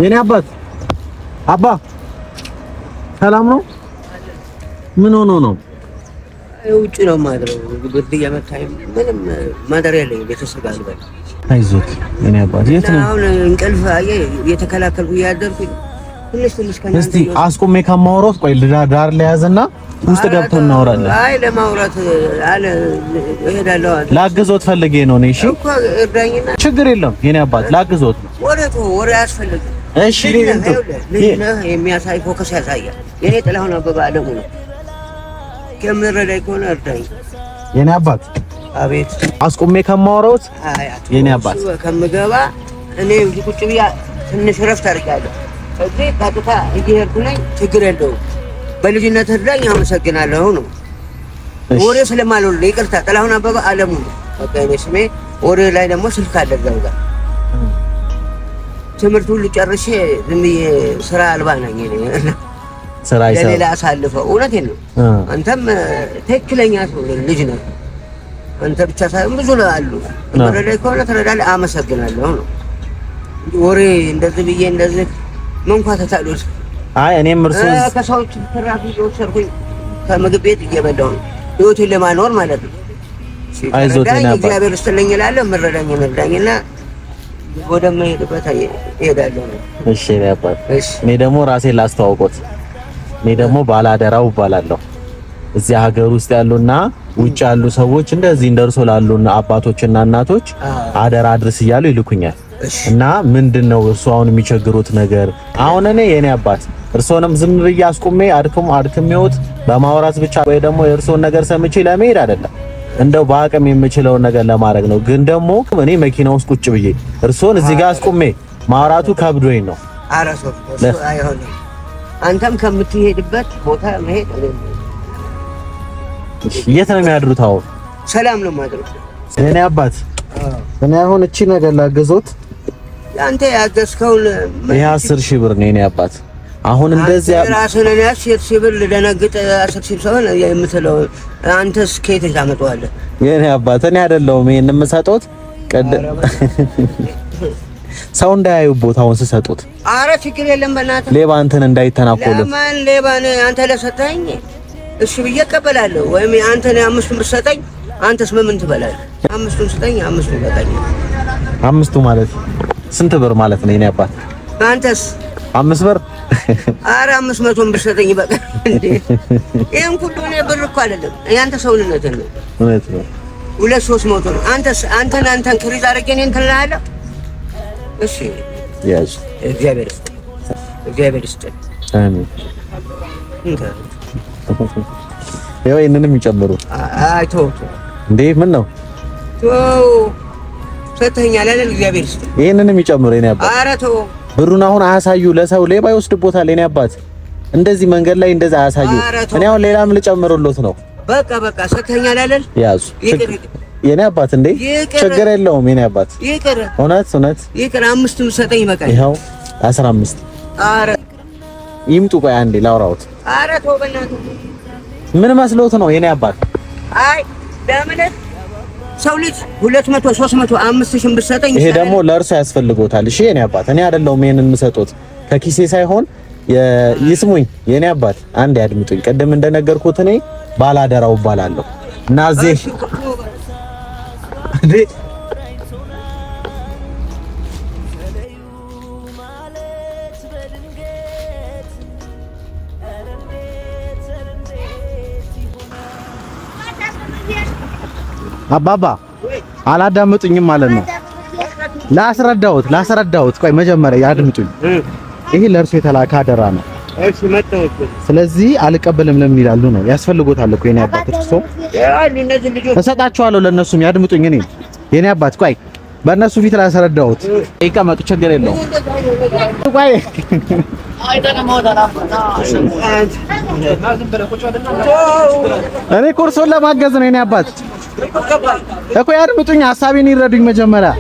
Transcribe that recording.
የኔ አባት አባ ሰላም ነው? ምን ሆኖ ነው? ውጭ ነው የማድረው። ብርድ እየመታኝ ምንም ማደር የለኝም። ቤተሰብ አልበል። አይዞት የኔ አባት። የት ነው አሁን? እንቅልፍ አየህ፣ እየተከላከልኩ እያደርኩኝ ትንሽ ትንሽ ከእናንተ እስቲ አስቁሜ ከማውራት ቆይ ዳር ላይ ያዝና ውስጥ ገብተን እናወራለን። አይ ለማውራት አለ እሄዳለሁ። ላግዞት ፈልጌ ነው እኔ። እሺ እኮ እርዳኝና። ችግር የለም የኔ አባት፣ ላግዞት ነው። ወሬ ተወው፣ ወሬ አያስፈልግም። እሺ ልጅ ነህ፣ ይኸውልህ፣ ልጅ ነህ፣ የሚያሳይ focus ያሳያል። የኔ ጥላሁን አበበ አለሙ ነው። ከምረዳኝ ከሆነ እርዳኝ። የኔ አባት። አቤት። አስቁሜ ከማውራት አይ አቶ የኔ አባት። እሱ ከምገባ እኔ እዚህ ቁጭ ብዬ ትንሽ እረፍት አድርጋለሁ። እዚህ ቀጥታ እየሄድኩ ነኝ። ችግር የለውም። በልጅነት እርዳኝ፣ አመሰግናለሁ ነው። ወሬ ስለማልወድ ይቅርታ። ጥላሁን አበበ አለሙ ነው በቃ የኔ ስሜ። ወሬ ላይ ደግሞ ስልክ አለ እዛው ጋር። ትምህርት ሁሉ ጨርሼ ዝም ብዬ ስራ አልባ ነኝ እኔ። ስራ ይሰራ ለሌላ አሳልፈው፣ እውነቴን ነው። አንተም ትክክለኛ ሰው ልጅ ነህ። አንተ ብቻ ሳይሆን ብዙ አሉ። ወደ ከሆነ ትረዳለህ። አመሰግናለሁ ነው። ወሬ እንደዚህ ብዬ እንደዚህ መንኳተት አልወድም። አይ እኔም እርሱ ከሰዎች ትራፊ እየወሰድኩኝ ከምግብ ቤት እየበላሁ ነው ህይወቴን ለማኖር ማለት ነው። አይዞት ሲረዳኝ የኔ አባት። እግዚአብሔር ይስጥልኝ እላለሁ። የምረዳኝ እርዳኝና ወደምሄድበት እሄዳለሁ ነው። እሺ የኔ አባት። እሺ። እኔ ደግሞ ራሴን ላስተዋውቆት። እኔ ደግሞ ባላደራው እባላለሁ። እዚያ ሀገር ውስጥ ያሉና ውጭ ያሉ ሰዎች እንደዚህ እንደርሶ ላሉና አባቶችና እናቶች አደራ አድርስ እያሉ ይልኩኛል። እሺ። እና ምንድነው እርሶ አሁን የሚቸግሩት ነገር? አሁን እኔ የኔ አባት እርሶንም ዝም ብዬ አስቁሜ አድክሜዎት በማውራት ብቻ ወይ ደግሞ የእርሶን ነገር ሰምቼ ለመሄድ አይደለም፣ እንደው በአቅም የምችለውን ነገር ለማድረግ ነው። ግን ደግሞ እኔ መኪና ውስጥ ቁጭ ብዬ እርሶን እዚህ ጋር አስቁሜ ማውራቱ ከብዶኝ ነው። ኧረ ሰው እሱ አይሆንም። አንተም ከምትሄድበት ቦታ መሄድ እኔም የት ነው የሚያድሩት አሁን? ሰላም ነው የማድረው። የኔ አባት እኔ አሁን እቺ ነገር ላገዞት። አንተ ያገዝከውን ይሄ 10,000 ብር ነው የኔ አባት። አሁን እንደዚህ ራስህን እኔ 10,000 ብር ልደነግጥ 10,000 ሰውን የምትለው አንተስ ከየት ታመጣዋለህ? የኔ አባት እኔ አይደለሁም ይሄን የምሰጡት፣ ሰው እንዳያዩቦት አሁን ስሰጡት። ኧረ ችግር የለም በእናትህ። ሌባ እንትን እንዳይተናኮሉት። ለማን ሌባ ነህ? አንተ ለሰጠኸኝ እሺ ብዬ እቀበላለሁ። ወይም አንተ አምስቱን ብትሰጠኝ አንተስ በምን ትበላለህ? አምስቱን ስጠኝ፣ አምስቱ ይበቃኛል። አምስቱ ማለት ስንት ብር ማለት ነው የኔ አባት? አንተስ 5 ብር። ኧረ 500ን ብትሰጠኝ ይበቃል። እንዴ ይሄን ሁሉ እኔ ብር እኮ አይደለም ያንተ ሰውነትህን ነው። እውነት ነው። 200-300 ነው። አንተስ አንተን ክሪዝ አድርጌ እኔ እንትን እልሃለሁ። እሺ ያዝ። እግዚአብሔር ይስጥህ፣ እግዚአብሔር ይስጥህ። አሜን። ይኸው ይሄንንም ይጨምሩ። አይ ተው ተው። እንዴ ምን ነው? ተው፣ ሰጥተኸኛል አይደል? እግዚአብሔር ይስጥህ። ይሄንንም ይጨምሩ የኔ አባት። ኧረ ተው። ብሩን አሁን አያሳዩ ለሰው፣ ሌባ ይወስድቦታል የኔ አባት። እንደዚህ መንገድ ላይ እንደዚህ አያሳዩ። ኧረ ተው። እኔ አሁን ሌላም ልጨምርሎት ነው። በቃ በቃ ሰጥተኸኛል አይደል? ያዙ። ይቅር ይቅር። የኔ አባት እንዴ ይቅር። ችግር የለውም የኔ አባት። ይቅር። እውነት እውነት። ይቅር። አምስቱን ሰጠኝ ይበቃል። ይኸው 15። ኧረ ይምጡ። ቆይ አንዴ ላውራዎት። ኧረ ተው በእናትህ። ምን መስሎት ነው የኔ አባት? አይ ለምን ሰው ልጅ 200 300 5,000 ብትሰጠኝ ይሄ ደግሞ ለእርሶ ያስፈልጎታል። እሺ የኔ አባት፣ እኔ አይደለሁም ይሄንን የምሰጡት ከኪሴ ሳይሆን ይስሙኝ የኔ አባት፣ አንዴ ያድምጡኝ። ቅድም እንደነገርኩት እኔ ባላደራው እባላለሁ እና እዚህ እንዴ አባባ አላዳመጡኝም ማለት ነው። ላስረዳዎት ላስረዳዎት፣ ቆይ መጀመሪያ ያድምጡኝ። ይሄ ለእርሶ የተላከ አደራ ነው። እሺ መጣሁ እኮ። ስለዚህ አልቀበልም ለምን ይላሉ ነው? ያስፈልጎታል እኮ የኔ አባት። እርሶ ያሉ እነዚህ ልጆች እሰጣቸዋለሁ፣ ለእነሱም ያድምጡኝ። እኔ የኔ አባት ቆይ በእነሱ ፊት ላስረዳዎት። ይቀመጡ፣ ችግር የለውም። ቆይ እኔ እኮ እርሶን ለማገዝ ነው የኔ አባት እኮ። ያድምጡኝ፣ ሀሳቤን ይረዱኝ መጀመሪያ።